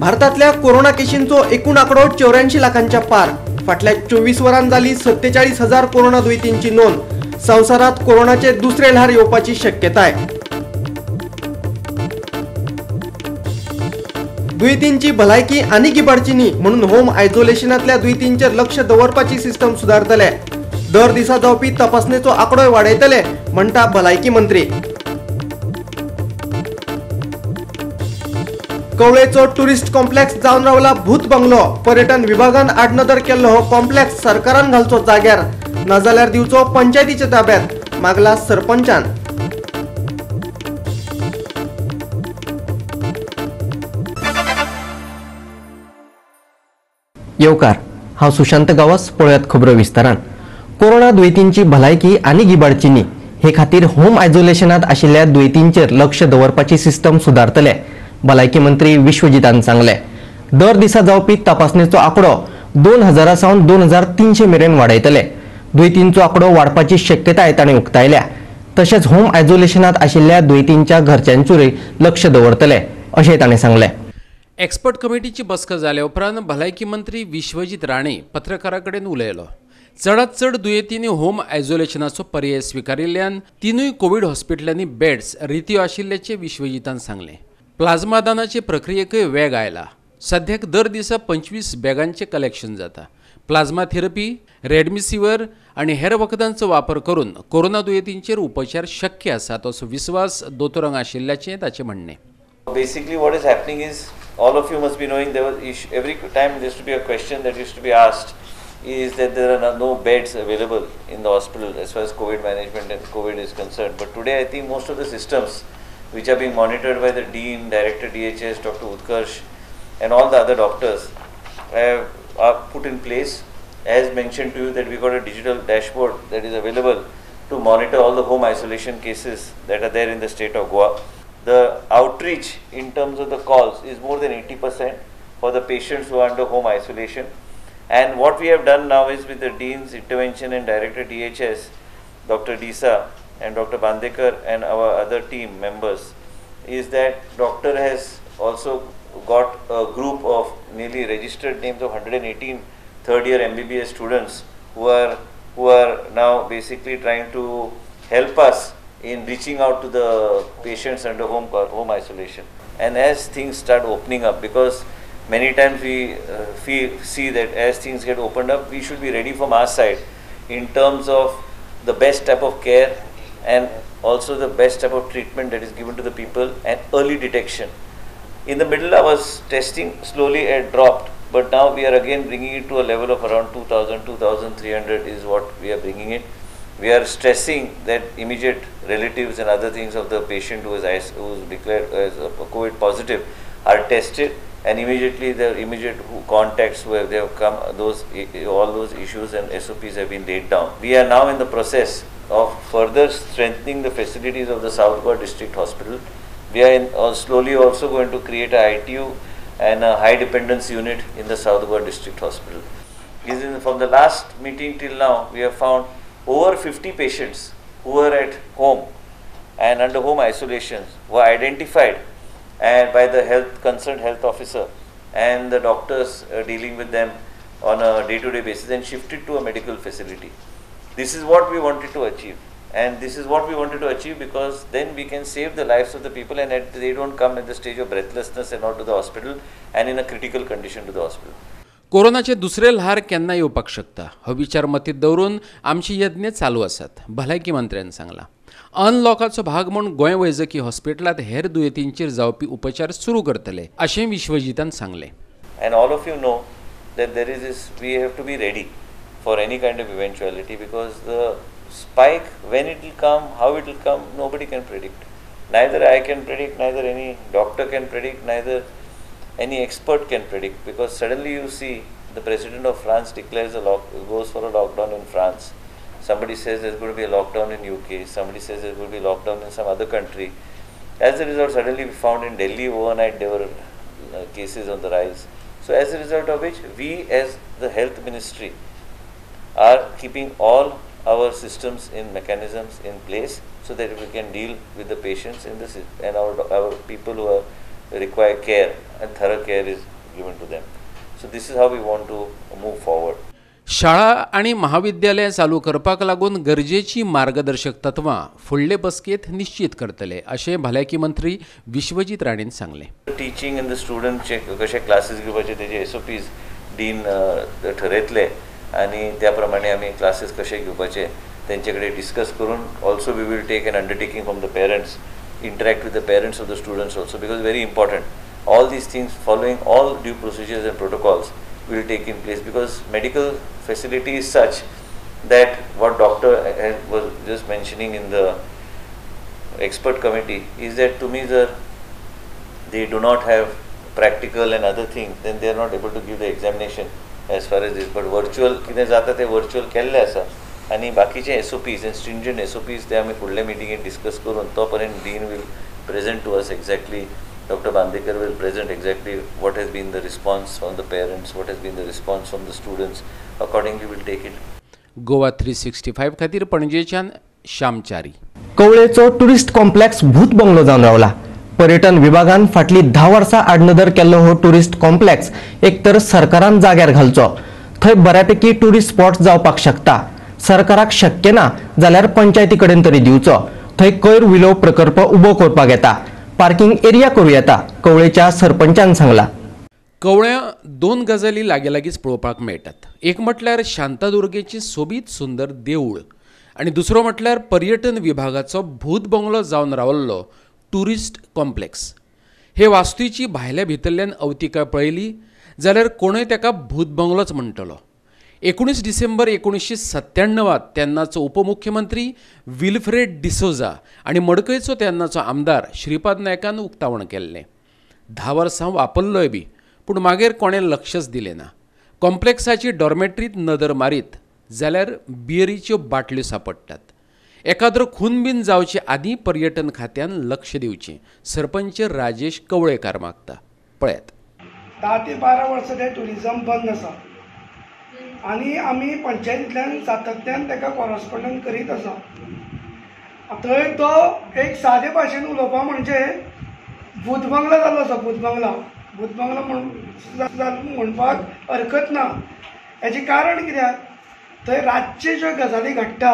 भारतांतल्या कोरोना केशींचो एकूण आंकडो 84 लाखांच्या पार. फाटल्या 24 वरां जाली 47,000 कोरोना दुयेंतींची नोंद. संवसारात कोरोनाचे दुसरे ल्हार येवपाची शक्यताय. दुयेंतींची भलायकी आनी इबाडची न्ही म्हणून होम आयसोलेशनांतल्या दुयेंतींचेर लक्ष दवरपाची सिस्टम सुदारतले. दर दिसा जावपी तपासणेचो आंकडोय वाडयतले म्हणटा भलायकी मंत्री. कवळेचो टुरिस्ट कॉम्प्लेक्स जावन रावला भूत बंगलो. पर्यटन विभागान आडनदर केल्लो हो कॉम्प्लेक्स सरकारान घालचो जाग्यार, नाजाल्यार दिवचो पंचायतीच्या ताब्यात, मागला सरपंचान. येवकार, हांव सुशांत गांवस. पळयात खबरो विस्तारान. कोरोना दुयेंतींची भलायकी आनी इबाडची न्ही हे खातीर होम आयसोलेशनांत आशिल्ल्या दुयेंतींचेर लक्ष दवरपाची सिस्टम सुदारतले, भलायकी मंत्री विश्वजितान सांगले. दर दिसा जावपी तपासणेचो आंकडो 2000 सावन 2300 मेरेन वाडयतले. दुयेंतींचो आंकडो वाडपाची शक्यताय ताणें उक्तायल्या. तशेंच होम आयसोलेशनांत आशिल्ल्या दुयेंतींच्या घरच्यांचेरूय लक्ष दवरतले अशें ताणें सांगलें. एक्सपर्ट कमिटीची बसका जाल्या उपरांत भलायकी मंत्री विश्वजीत राणे पत्रकारां कडेन उलयलो. चडात चड दुयेंतींनी होम आयसोलेशनाचो पर्याय स्विकारिल्ल्यान तिनूय कोवीड हॉस्पिटलांनी बेड्स रित्यो आशिल्ल्याचें विश्वजितान सांगलें. प्लाझ्मा दानाचे प्रक्रियेकय वेग आयला. सद्याक दर दिसा 25 बॅगांचें कलेक्शन जाता. प्लाझ्मा थेरपी, रेडमिसिवर आनी हेर वखदांचो वापर करून कोरोना दुयेंतींचेर उपचार शक्य आसात असो विस्वास दोतोरांक आशिल्ल्याचें ताचें म्हणणें. Basically what is happening is, all of you must be knowing, there was every time there used to be a question that used to be asked is that there are no beds available in the hospital as far as COVID management and COVID is concerned. But today I think most of the systems which are being monitored by the Dean, Director DHS, Dr. Utkarsh and all the other doctors are put in place. As mentioned to you that we got a digital dashboard that is available to monitor all the home isolation cases that are there in the state of Goa. The outreach in terms of the calls is more than 80% for the patients who are under home isolation. And what we have done now is, with the Dean's intervention and Director DHS, Dr. Disa and Dr. Bandekar and our other team members, is that doctor has also got a group of nearly registered names of 118 third year MBBS students who are now basically trying to help us in reaching out to the patients under home isolation. And as things start opening up, because many times we see that as things get opened up, we should be ready from our side in terms of the best type of care and also the best type of treatment that is given to the people and early detection. In the middle, I was testing slowly, it dropped, but now we are again bringing it to a level of around 2,000, 2,300 is what we are bringing it. We are stressing that immediate relatives and other things of the patient who is declared as a COVID positive are tested, and immediately their immediate contacts where they have come, those all those issues and SOPs have been laid down. We are now in the process of further strengthening the facilities of the South Goa District Hospital. We are slowly also going to create a ITU and a high dependence unit in the South Goa District Hospital. From the last meeting till now, we have found over 50 patients who were at home and under home isolation were identified and by the concerned health officer and the doctors dealing with them on a day-to-day basis and shifted to a medical facility. This is what we wanted to achieve, and this is what we wanted to achieve because then we can save the lives of the people and they don't come at the stage of breathlessness and not to the hospital and in a critical condition to the hospital. कोरोनाचे दुसरे ल्हार केन्ना येवपाक शकता हो विचार मतींत दवरून आमची यत्न चालू आसात, भलायकी मंत्र्यान सांगलां. अनलॉकाचो भाग म्हूण गोंय वैजकी हॉस्पिटलांत हेर दुयेंतींचेर जावपी उपचार सुरू करतले अशें विश्वजितान सांगलें. And all of you know that there is this, we have to be ready for any kind of eventuality because the spike, when it will come, how it will come, nobody can predict. Neither I can predict, neither any doctor can predict, neither any expert can predict, because suddenly you see the president of France declares a goes for a lockdown in France. Somebody says there's going to be a lockdown in UK. Somebody says there's going to be a lockdown in some other country. As a result, suddenly we found in Delhi overnight there were cases on the rise. So as a result of which, we as the health ministry are keeping all our systems in mechanisms in place so that we can deal with the patients in the and our people who are require care, and thorough care is given to them. So this is how we want to move forward. शाळा आनी महाविद्यालयां चालू करपाक लागून गरजेची मार्गदर्शक तत्वां फुडले बसकेंत निश्चीत करतले अशें भलायकी मंत्री विश्वजीत राणेन सांगलें. टिचींग एंड the स्टुडंटचे कशे क्लासीस घेवपाचे तेजे SOPs dean ठरयतले आनी त्या प्रमाणे आमी क्लासीस कशे घेवपाचे तेंचे कडेन डिस्कस करून also we will take an undertaking from the parents, interact with the parents of the students also, because very important. All these things following all due procedures and protocols will take in place, because medical facility is such that what doctor was just mentioning in the expert committee is that to me they do not have practical and other things, then they are not able to give the examination as far as this. But virtual कितें जाता ते virtual केल्लें आसा आनी बाकीचे SOPs and stringent SOPs ते आमी फुडल्या मिटिंगेत डिस्कस करून तो पर्यंत dean will present to us exactly, Doctor Bandekar will present exactly what has been the response from the parents, what has been the response from the students. Accordingly, we'll take it. Goa 365 खातीर पणजेच्यान श्यामचारी. कवळेचो tourist complex भूत bungalow जावन रावला. पर्यटन विभागान फाटली 10 वर्सां आडनदर केल्लो हो टुरिस्ट कॉम्प्लेक्स एक तर सरकारान जाग्यार घालचो, थंय बऱ्यापैकी टुरिस्ट स्पॉट जावपाक शकता. सरकाराक शक्य ना जाल्यार पंचायती कडेन तरी दिवचो. थंय कोयर विलोव प्रकल्प उबो करपाक येता, पार्किंग एरिया करूं येता, कवळेच्या सरपंचान सांगला. कवळ्या दोन गजाली लागीं लागींच पळोवपाक मेळटात. एक म्हटल्यार शांतादुर्गेची सोबीत सुंदर देवूळ आनी दुसरो म्हटल्यार पर्यटन विभागाचो भूत बंगलो जावन रावल्लो टुरिस्ट कॉम्प्लेक्स. हे वास्तूची भायल्या भितरल्यान अवतिकाय पळयली जाल्यार कोणूय ताका भूत बंगलोच म्हणटलो. 19 डिसेंबर 1997 तेन्नाचो उपमुख्यमंत्री विल्फ्रेड डिसोजा आनी मडकयचो तेन्नाचो आमदार श्रीपाद नायकान उक्तावण केल्लें. 10 वर्सां वापरलोय बी पूण मागीर कोणें लक्षच दिलें ना. कॉम्प्लेक्साची डॉर्मेट्रींत नदर मारीत जाल्यार बियरीच्यो बाटल्यो सांपडटात. एकाद्रो खून बीन जावचे आदीं पर्यटन खात्यान लक्ष दिवचें, सरपंच राजेश कवळेकार मागता. पळयात. 10 ते 12 वर्सां तें ट्युरिजम बंद आसा आनी आमी पंचायतींतल्यान सातत्यान ताका कॉरस्पोंडंट करीत आसा. थंय तो एक सादे भाशेन उलोवपा म्हणजे भूतबंगला जाल्लो आसा. भूतबंगला भूतबंगला म्हणपाक हरकत ना. हेचें कारण कित्याक, थंय रातचे ज्यो गजाली घडटा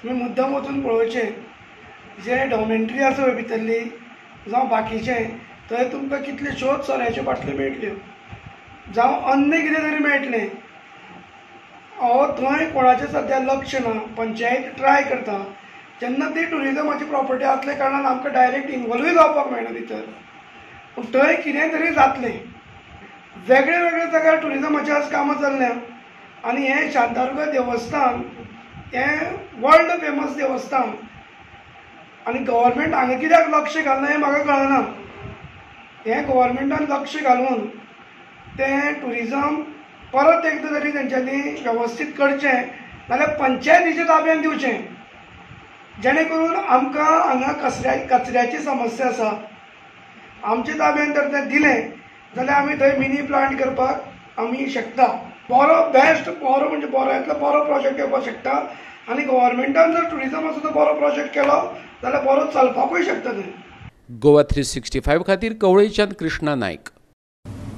तुमी मुद्दम वचून पळोवचें, जे डॉमेंट्री आसा पळय भितरली जावं बाकीचें, थंय तुमकां कितल्योश्योच सोऱ्याच्यो बाटल्यो मेळटल्यो जावं अन्य कितें तरी मेळटलें. हो थंय कोणाचें सद्या लक्ष ना. पंचायत ट्राय करता जेन्ना ती ट्युरिजमाची प्रॉपर्टी आसल्या कारणान आमकां डायरेक्ट इनवॉल्वूय जावपाक मेळना भितर, पूण थंय कितें तरी जातलें. वेगळे वेगळे जाग्यार ट्युरिजमाची आज कामां चल्ल्या आनी हें शांतादुर्गा देवस्थान हें वर्ल्ड फेमस देवस्थान आनी गव्हर्मेंट हांगा कित्याक लक्ष घालना हें म्हाका कळना. हें गव्हर्मेंटान लक्ष घालून तें ट्युरिजम परत एकदां तरी तेंच्यांनी वेवस्थीत करचें, नाल्यार पंचायतीच्या ताब्यान दिवचें, जेणे करून आमकां हांगा कचऱ्याची समस्या आसा. आमच्या ताब्यान जर तें दिलें जाल्यार आमी थंय मिनी प्लांट करपाक आमी शकता. बरो बेस्ट बरो म्हणजे बरो बरो प्रोजेक्ट येवपाक शकता आनी गव्हर्मेंटान जर ट्युरिजमाचो तो बरो प्रोजेक्ट केलो जाल्यार बरो चलपाकूय शकता थंय. गोवा 365 खातीर कवळेच्यान कृष्णा नायक.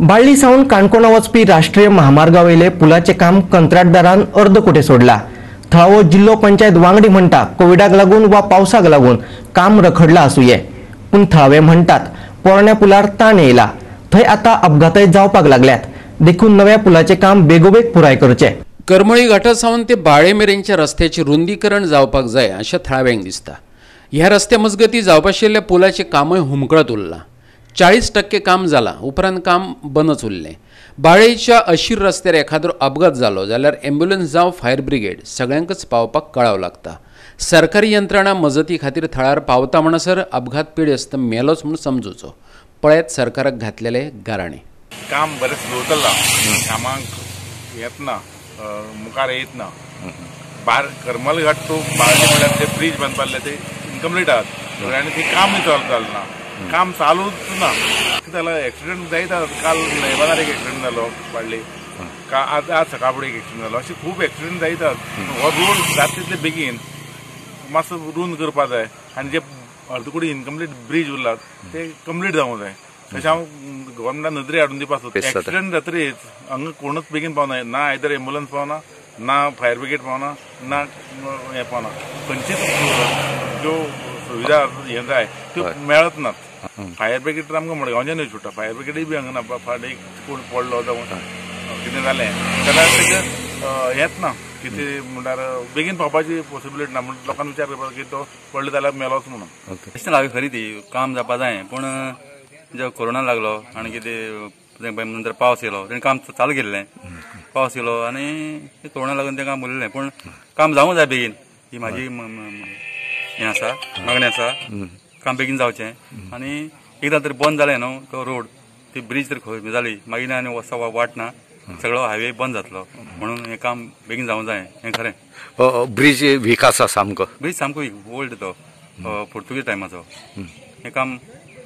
बाळ्ळी सावन काणकोणा वचपी राष्ट्रीय महामार्गावयले पुलाचें काम कंत्राटदारान अर्दकुटे सोडला. थळावो जिल्लो पंचायत वांगडी म्हणटा कोविडाक लागून वा पावसाक लागून काम रखडलां आसुये, पूण थळावे म्हणटात पोरण्या पुलार ताण येयला, थंय आतां अपघातय जावपाक लागल्यात, देखून नव्या पुलाचें काम बेगोबेग पुराय करचें. करमळी घाटा सावन ते बाळे मेरेनच्या रस्त्याचें रुंदीकरण जावपाक जाय अशें थळाव्यांक दिसता. ह्या रस्त्या मजगतीं जावपाशिल्ल्या पुलाचें कामय हुमकळत उरलां. 40% काम जालां, उपरांत काम बंदच उरलें. बाळेच्या अशीर रस्त्यार एखादो अपघात जालो जाल्यार एम्ब्युलन्स जावं फायर ब्रिगेड सगळ्यांकच पावपाक कळाव लागता. सरकारी यंत्रणा मजती खातीर थळार पावता म्हणसर अपघात पिडेस्त मेलोच म्हूण समजुचो. पळयत सरकाराक घातलेले गाराणे. काम बरें स्लो चल्लां, कामाक येतना मुखार येत ना. करमल घाट तो बाळ्ळी म्हणल्यार ते ब्रीज बांदपाले ते इनकम्प्लीट आहात आनी ते काम चालू ना, काम चालूच ना. कितें जालां, एक्सिडंट जायत आसा. काल नेवादार एक एक्सिडंट जालो बाळ्ळी, आज आज सकाळ फुडें एक एक्सिडंट जालो. अशे खूब एक्सिडंट जायत आसात. हो रोड जाता तितले बेगीन मातसो रुंद करपा जाय आनी जे अर्दकुटी इनकम्प्लीट ब्रीज उरला ते कंप्लीट जावंक जाय अशें हांव गव्हर्मेंटान नदरे हाडून दिवपा सोदता. एक्सिडंट जातरीच हांगा कोणूच बेगीन पावना, ना आयदर एम्बुलन्स पावना, ना फायर ब्रिगेड पावना, ना हें पावना. खंयचीच ज्यो सुविधा हें जाय त्यो मेळत नात. फायर ब्रिगेड तर आमकां मडगांवच्यान येवची पडटा, फायर ब्रिगेडूय बी हांगा ना. फाटीं कोण पडलो जावं कितें जालें जाल्यार तेजें हेंच ना, कितें म्हणल्यार बेगीन पावपाची पॉसिबिलिटी ना. म्हणून लोकांनी विचार करपाक की तो पडलो जाल्यार मेलोच म्हणून. तशें हांवें खरी ती काम जावपा जाय, पूण जेन्ना कोरोना लागलो आनी कितें नंतर पावस येयलो तेणें काम चालू केल्लें, पावस येयलो आनी कोरोना लागून तें काम उरलें. पूण काम जावूंक जाय बेगीन, ही म्हाजी हें आसा, मागणी आसा, काम बेगीन जावचें. आनी एकदां तर बंद जालें न्हू तो रोड, ती ब्रीज तर खंय जाली मागीर आनी वचपा वाट ना, सगळो हायवे बंद जातलो. म्हणून हें काम बेगीन जावंक जाय हें खरें. ब्रीज वीक आसा सामको, ब्रीज सामको ओल्ड तो पुर्तुगीज टायमाचो. हें काम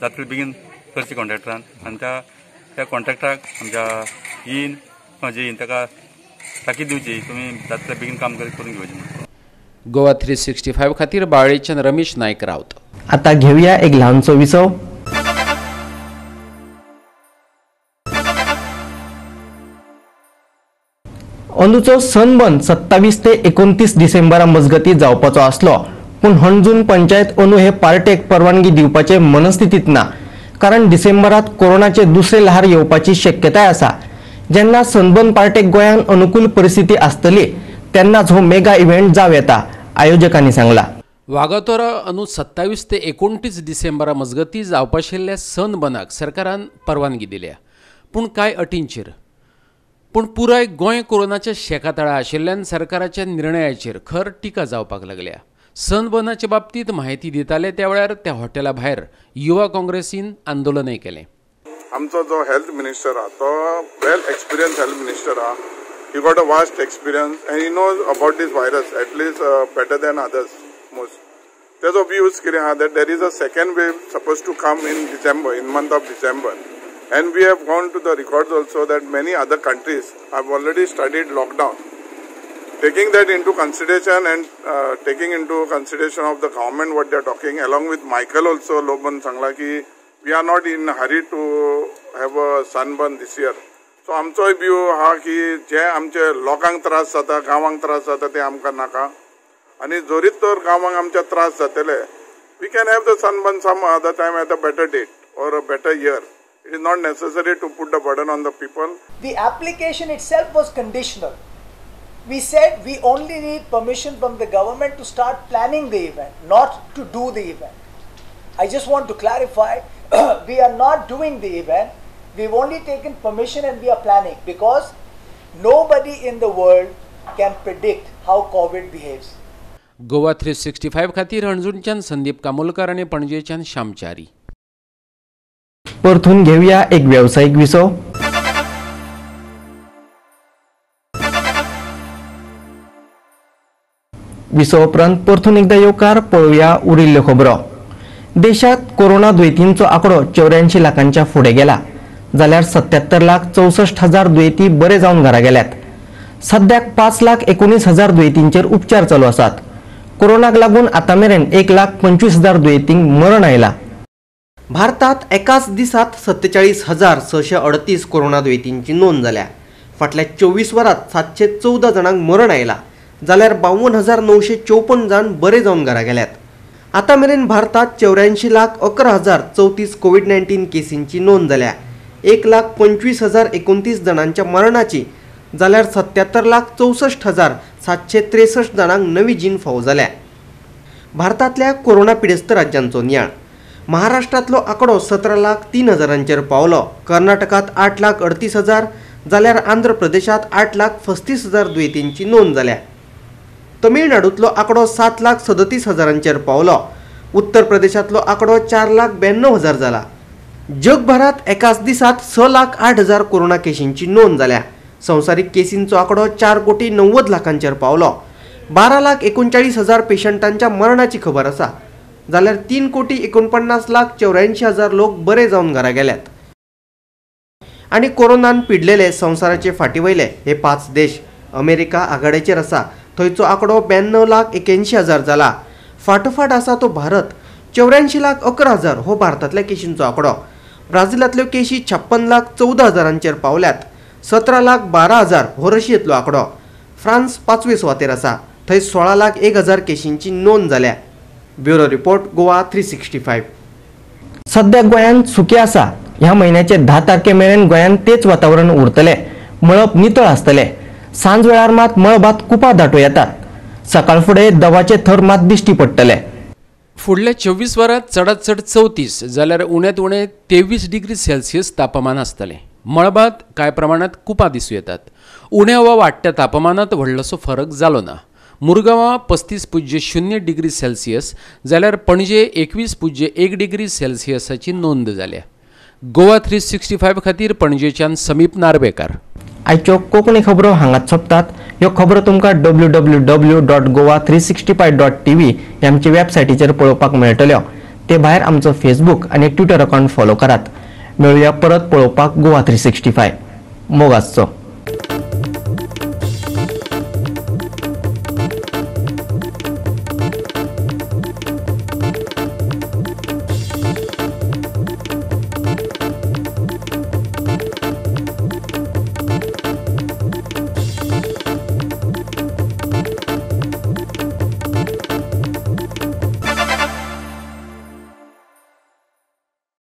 जातलें बेगीन करचें कॉन्ट्रॅक्टरान, आनी त्या कॉन्ट्रॅक्टराक आमच्या येन जे येन ताका ताकीद दिवची तुमी जातलें बेगीन काम करून घेवचें म्हणून. गोवा 365 खातीर बाळेच्यान रमेश नायक रावत. आता घेवया एक ल्हानसो विसव. अंदूचो सनबर्न 27 ते 29 डिसेंबरा मजगती जावपाचो आसलो, पूण हणजूण पंचायत अंदू हे पार्टेक परवानगी दिवपाचे मनस्थितीत ना, कारण डिसेंबरात कोरोनाचे दुसरे ल्हार येवपाची शक्यताय आसा. जेन्ना सनबर्न पार्टेक गोंयांत अनुकूल परिस्थिती आसतली तेन्नाच हो मेगा इव्हेंट जावं येता, आयोजकांनी सांगला. वागातोरा अंदू 27 ते 29 डिसेंबरा मजगती जावपाशिल्ल्या सनबर्नाक सरकारान परवानगी दिल्या, पूण कांय अटींचेर. पूण पुराय गोंय कोरोनाच्या शेकातळा आशिल्ल्यान सरकाराच्या निर्णयाचेर खर टिका जावपाक लागल्या. सनबर्नाचे बाबतींत म्हायती दिताले त्या वेळार त्या हॉटेला भायर युवा काँग्रेसीन आंदोलनय केलें. आमचो जो हेल्थ मिनिस्टर आहा तो वेल एक्सपिरियन्स हेल्थ मिनिस्टर आहा. He got a vast experience and he knows about this virus at least better than others most. तेजो व्यूज कितें आहा that there is a second wave suppose to come in December, in month of December. And we have gone to the records also that many other countries have already studied lockdown. Taking that into consideration and taking into consideration of the government what they are talking, along with Michael also, Loban sangla ki we are not in a hurry to have a sunburn this year. So आमचोय view हा की जे आमचे लोकांक त्रास जाता, गांवांक त्रास जाता ते आमकां नाका, आनी जोरीत तर गांवांक आमच्या त्रास जातले, we can have the sunburn some other time at a better date or a better year. It is not necessary to put the burden on the people. The application itself was conditional. We said we only need permission from the government to start planning the event, not to do the event. I just want to clarify, we are not doing the event. We've only taken permission and we are planning, because nobody in the world can predict how COVID behaves. Goa 365 खातीर हणजूणच्यान संदीप कामोलकर आनी पणजेच्यान श्यामचारी. परतून घेऊया एक व्यावसायिक विसव. विसव उपरांत परतून एकदा येवकार पळोवया उरिल्ल्यो खबरो. देशात कोरोना दुयेंतींचो आंकडो 84 लाखांच्या फुडें गेला, जाल्यार 77,64,000 दुयेंती बरे जावन घरा गेल्यात. सद्याक 5,19,000 दुयेंतींचेर उपचार चालू आसात. कोरोनाक लागून आतां मेरेन 1,25,000 दुयेंतींक मरण आयलां. भारतात एकाच दिसात 47,638 कोरोना दुयेंतींची नोंद जाल्या. फाटल्या 24 वरांत 714 जाणांक मरण आयलां, जाल्यार 52,954 जाण बरे जावन घरा गेल्यात. आतां मेरेन भारतात 84,11,034 कोविड-19 केसींची नोंद जाल्या. 1,25,029 जाणांच्या मरणाची, जाल्यार 77,64,763 जाणांक नवी जीण फावो जाल्या. भारतांतल्या कोरोना पिडेस्त राज्यांचो नियाळ. महाराष्ट्रांतलो आंकडो 17,03,000 पावलो. कर्नाटकांत 8,38,000, जाल्यार आंध्र प्रदेशांत 8,35,000 दुयेंतींची नोंद जाल्या. तमिळनाडूंतलो आंकडो 7,37,000 पावलो. उत्तर प्रदेशांतलो आंकडो 4,92,000 जाला. जगभरात एकाच दिसात 6,08,000 कोरोना केशींची नोंद जाल्या. संवसारीक केसींचो आंकडो 4,90,00,000 पावलो. 12,39,000 पेशंटांच्या मरणाची खबर आसा, जाल्यार 3,49,84,000 लोक बरे जावन घरा गेल्यात. आनी कोरोनान पिडलेले संवसाराचे फाटी वयले हे 5 देश. अमेरिका आघाडेचेर आसा, थंयचो आंकडो 92,81,000 जाला. फाटोफाट आसा तो भारत, 84,11,000 हो भारतांतल्या केशींचो आंकडो. ब्राझिलांतल्यो केशी 56,14,000 पावल्यात. 17,12,000 हो रशियेंतलो आंकडो. फ्रांस पांचवे सुवातेर आसा, थंय 16,01,000 केशींची नोंद जाल्या. Bureau report, Goa 365. सध्या गोंयांत सुकें आसा. ह्या म्हयन्याचे 10 तारखे मेरेन गोंयांत तेच वातावरण उरतलें. मळब नितळ आसतलें. सांज वेळार मात मळबांत कुपां दाटूं येतात. सकाळ फुडें दवाचे थर मात दिश्टी पडटले. फुडल्या 24 वरांत चडांत चड 34 जाल्यार उण्यांत उणें 23 डिग्री सेल्सियस तापमान आसतलें. मळबांत कांय प्रमाणांत कुपां दिसूं येतात. उण्या वा वाडट्या तापमानांत व्हडलोसो फरक जालो ना. मुरगांवां 35.0 डिग्री सेल्सियस जाल्यार पणजे 21.1 डिग्री सेल्सियसाची नोंद जाल्या. गोवा 365 खातीर पणजेच्यान समीप नार्वेकार. आयच्यो कोंकणी खबरो हांगाच सोंपतात. ह्यो खबरो तुमकां www.goa365.tv ह्या आमचे वेबसायटीचेर पळोवपाक मेळटल्यो. ते भायर आमचो फेसबूक आनी ट्विटर अकावंट फॉलो करात. मेळुया परत पळोवपाक गोवा 365. मोग आसचो.